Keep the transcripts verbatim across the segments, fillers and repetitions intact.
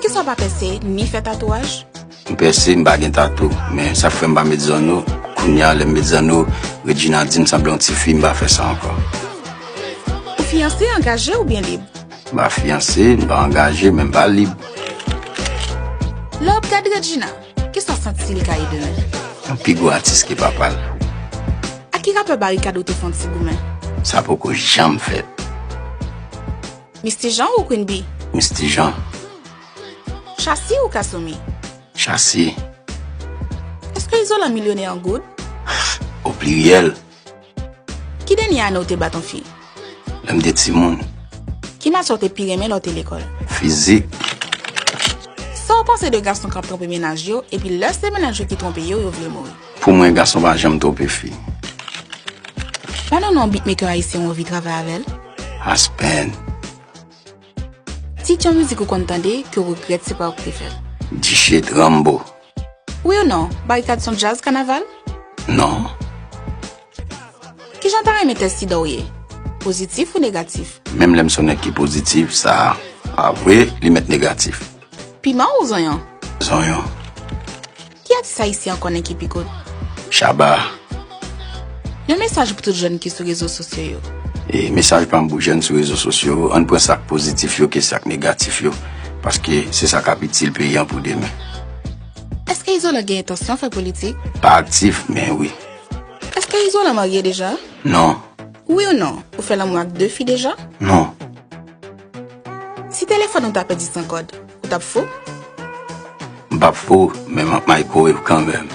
Ou sa pa pèse, ni fè tatouaj? M pèse, m pa gen tatou, men sa k fè m pa met zanno, kounye a lè m met zanno, Regina di m sanble yon tifi, m pa fè sa ankò. Ou fiyanse, angaje oubyen lib? M pa fiyanse, m pa angaje, men m pa lib. Lè w ap gad Regina, kisa w santi li ka ye demen? Yon pi gwo atis ke papa l. Ak ki rapè Barikad ou te fè yon ti goumen? Sa poko janm fèt. Misty Jean ou Queen Bee? Misty Jean. Chasi ou Kasumi? Chasi. Èske Izolan milyonè an goud? O pliryèl. Ki dènye ane w te bat yon fi? Lè m te timoun. Ki matyè w te pi renmen lè w te lekòl? Fizik. Sa w panse de gason k ap twonpe mennaj yo, epi lè se mennaj yo ki twonpe yo, yo vle mouri? Pou mwen, gason pa janm twonpe fi. Pa nan non beatmaker ayisyen ou anvi travay avè l? Aspen. Tit yon mizik ou konn tande ke w regrèt se pa ou ki te fè l? Dichit, Rambo. Wi ou non, Barikad se yon djaz kanaval? Non. Kijan w ta renmen tès sida w ye? Pozitif ou negatif? Menm lè m se yon nèg ki pozitif, sa pa vre, li mèt negatif. Piman ou zonyon? Zonyon. Ki atis ayisyen an konnen ki pi goud? Shabba. Yon mesaj pou tout jèn ki sou rezo sosyo yo. E mesaj pa m pou jèn sou rezo sosyo, ann pran sa k pozitif yo ke sa k negatif yo, paske se sa k ap itil peyi an pou demen. Èske Izolan gen entansyon fè politik? Pa aktif, men wi. Èske Izolan marye deja? Non. Wi ou non, ou fè lanmou ak de fi deja? Non. Si telefòn ou ta pèdi san kòd, ou t ap fou? M p ap fou, men m ap microwave kanmenm.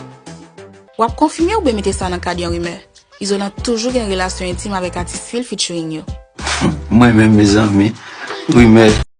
W ap konfime oubyen mete sa nan kad yon rimè? Izolan toujou gen relasyon entim avèk atis fi l featuring yo. Mwen menm, mezanmi, rimè.